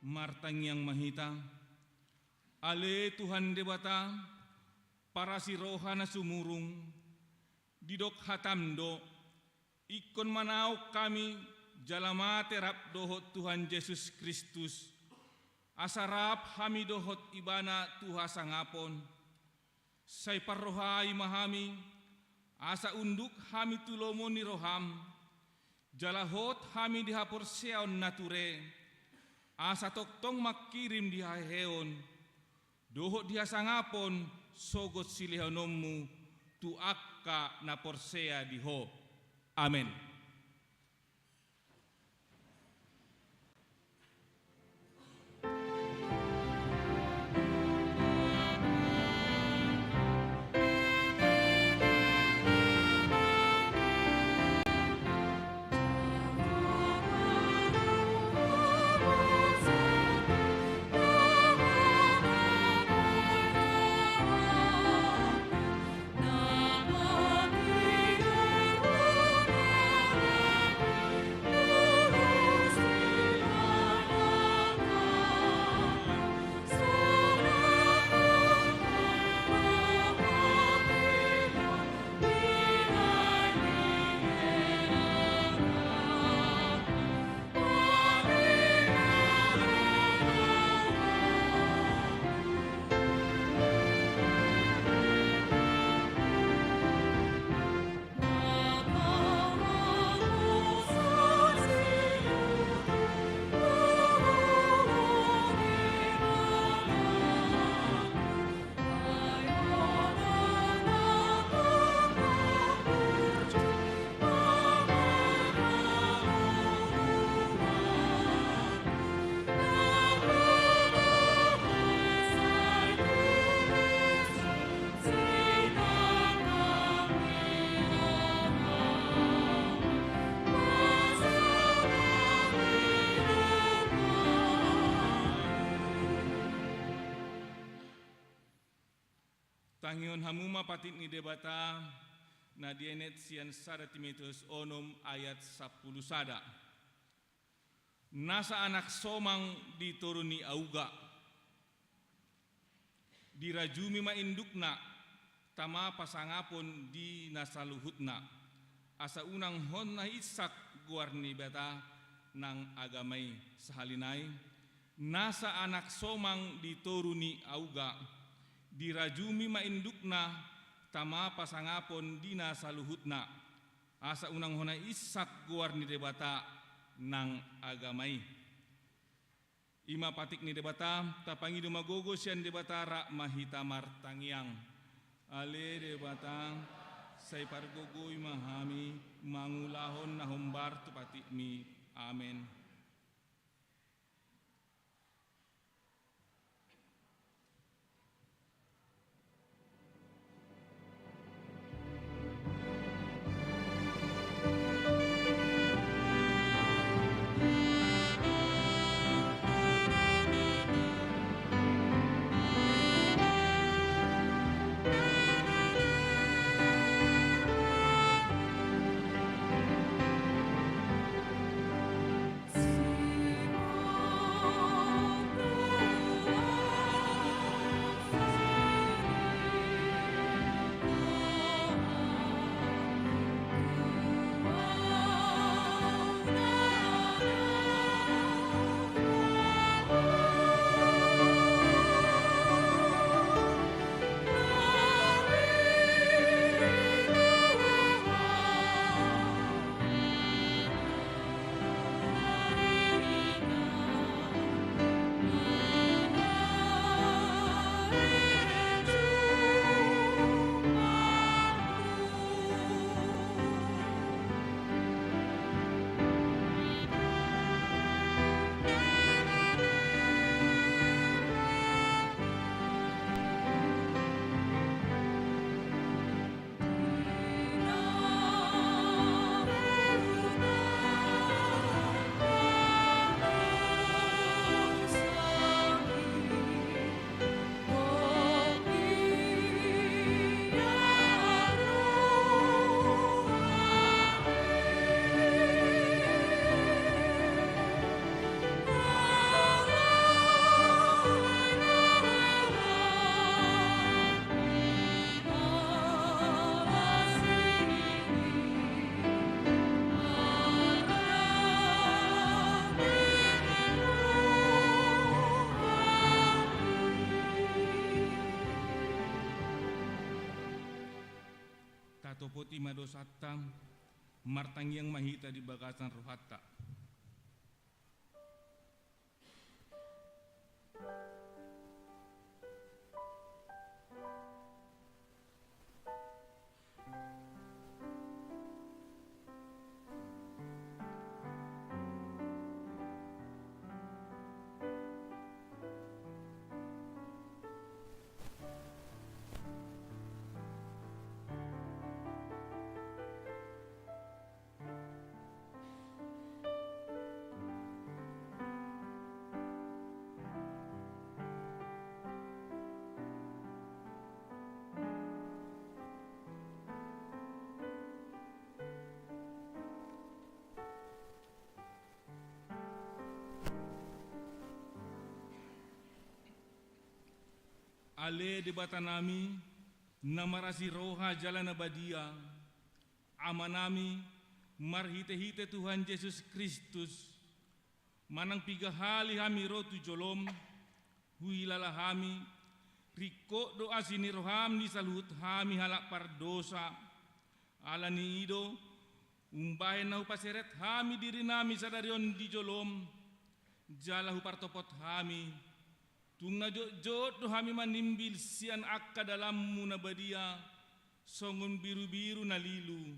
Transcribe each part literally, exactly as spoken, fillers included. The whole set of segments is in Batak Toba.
Martangiang ma hita. Ale Tuhan Debata, parasi roha na sumurung, didok hataM do, ingkon manaon hami jala mate rap dohot Tuhan Jesus Kristus, asa rap hami dohot Ibana tu hasangapon. Sai parrohai ma hami, asa unduk hami tu lomo ni rohaM, jala hot hami di haporseaon na ture, asa tongtong mangkirim di haheheon dohot di hasangapon sogot silehononMu tu angka na porsea di Ho. Amen. Tangihon hamu ma patik ni Debata na dienet sian sada Timoteus onom ayat sampulu sada. Nasa anak somang di toru ni auga, dirajumi ma indukna, tama pasangapon di na saluhutna, asa unang hona insak goar ni Debata nang agama i. Sahali nai, nasa anak somang di toru ni auga, dirajumi ma indukna, tama pasangapon di na saluhutna, asa unang hona insak goar ni Debata nang agama i. I ma patik ni Debata, tapangido ma gogo sian Debata, rap ma hita martangiang. Ale Debata, sai pargogoi ma hami mangulahon na hombar tu patikmi. Amen. Oti ma dosanta, martangiang ma hita di bagasan rohanta. Ale Debatanami, na marasi roha jala na badia, Amanami, marhitehite Tuhan Jesus Kristus, manang piga hali hami ro tu jolom, huhilala hami, ringkot do asi ni roham di saluhut hami halak pardosa. Ala ni i do, umbahen na hupaseret hami dirinami sadari on di jolom, jala hupartopot hami, tung na jotjot do hami manimbil sian angka dalanmu na badia, songon birubiru na lilu.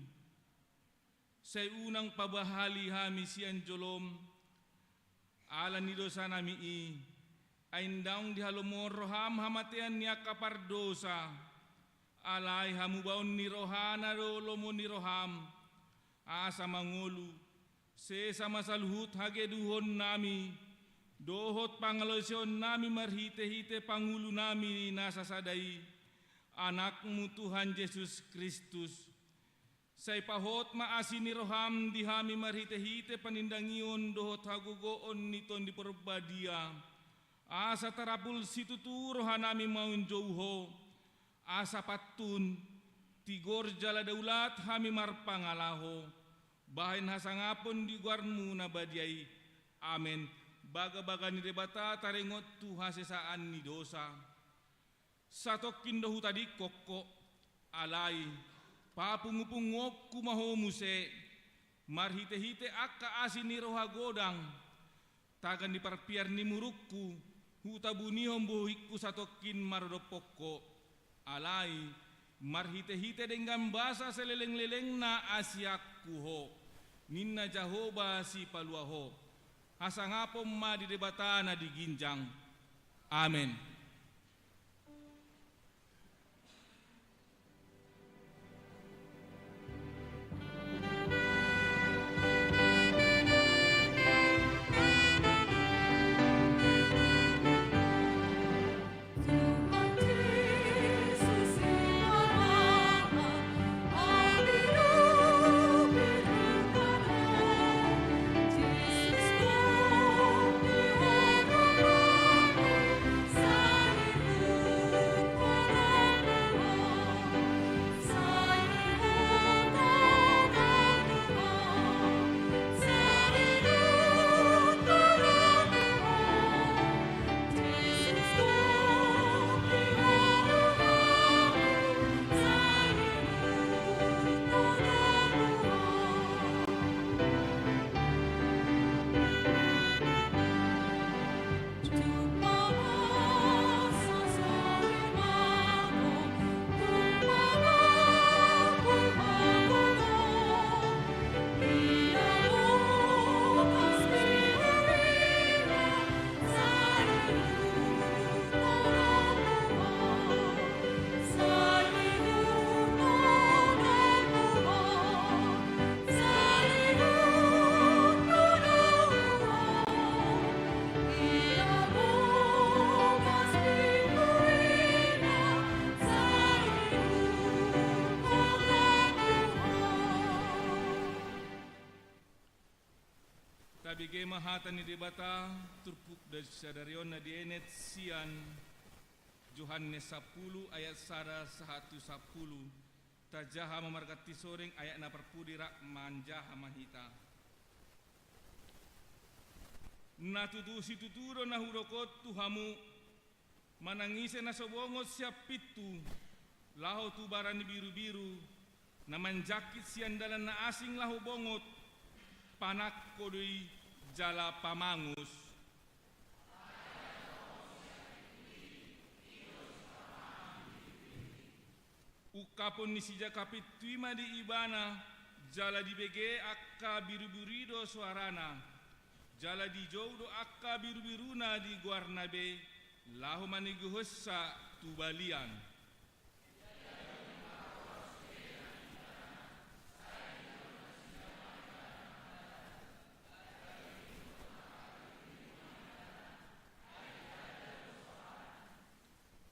Sai unang pabahali hami sian jolom, ala ni dosanami i, ai ndang dihalomohon roham hamatean ni angka pardosa, alai hamubaon ni rohana do lomo ni roham, asa mangolu, sesa ma saluhut hageduhonnami, dohot pangalaoseonnami marhitehite pangulunami na sasada i, Anakmu Tuhan Jesus Kristus. Sai pahot ma asi ni roham di hami marhitehite panindangion dohot hagogoon ni Tondi Porbadia, asa tarapul situtu rohanami manjou Ho, asa pantun, tigor jala daulat hami marpangalaho, bahen hasangapon di goarmu na badia i. Amen. Bagabaga ni Debata taringot tu hasesaan ni dosa. Satongkin do hutadingkon Ho, alai papungupunguonku ma Ho muse, marhitehite angka asi ni roha godang, tagan di parpiar ni murukku, hutabunihon bohingku satongkin maradophon Ho, alai marhitehite denggan basa salelenglelengna asianku Ho, ninna Jahowa Sipalua Ho. Hasangapon ma di Debata na di ginjang. Amen. Tabege ma hata ni Debata, turpuk sadari on na dienet sian Johannes sampulu ayat sada sahat tu sampulu. Tajaha ma marganti soring, ayat na parpudi rap manjaha ma hita. Na tutu situtu do na hudok on tu hamu, manang ise na so bongot sian pintu laho tu bara ni birubiru, Na manjangkit sian dalan na asing laho bongot, panangko do i jala pamangus. Ungkapon ni si Jakapintu i ma di ibana, jala dibege angka birubiru i do soarana, jala dijou do angka birubiruna di goarna be, laho maneguhonsa tu balian.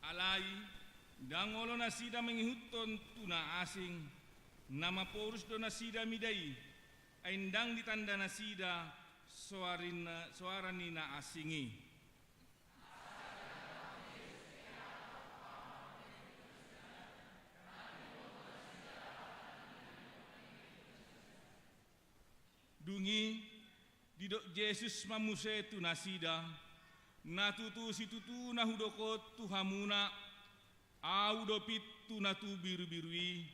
Alai, ndang olo nasida mangihuthon tu na asing, na maporus do nasida mida i, ai ndang ditanda nasida soarina-, soara ni na asing i. Dung i, didok Jesus ma muse tu nasida, na tutu situtu na hudok on tu hamuna, ahu do pintu na tu birubiru i.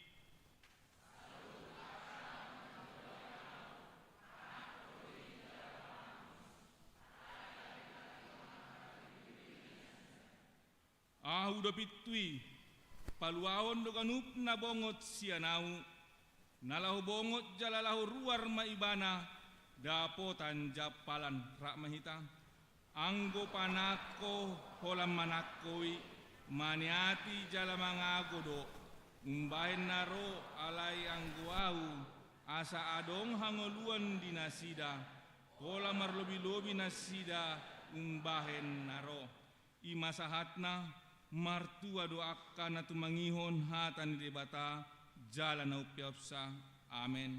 Ahu do pintu i, paluaon do ganup na bongot sian ahu, na laho bongot jala laho ruar ma ibana, dapotan jampalan. Rap ma hita. Anggo panangko, holan manangko i, maniati jala mangago do, umbahen na ro, alai anggo ahu, asa adong hangoluan di nasida, holan marlobilobi nasida umbahen na ro. I ma sahatna. Martua do angka na tumangihon hata ni Debata, jala na umpeopsa. Amen.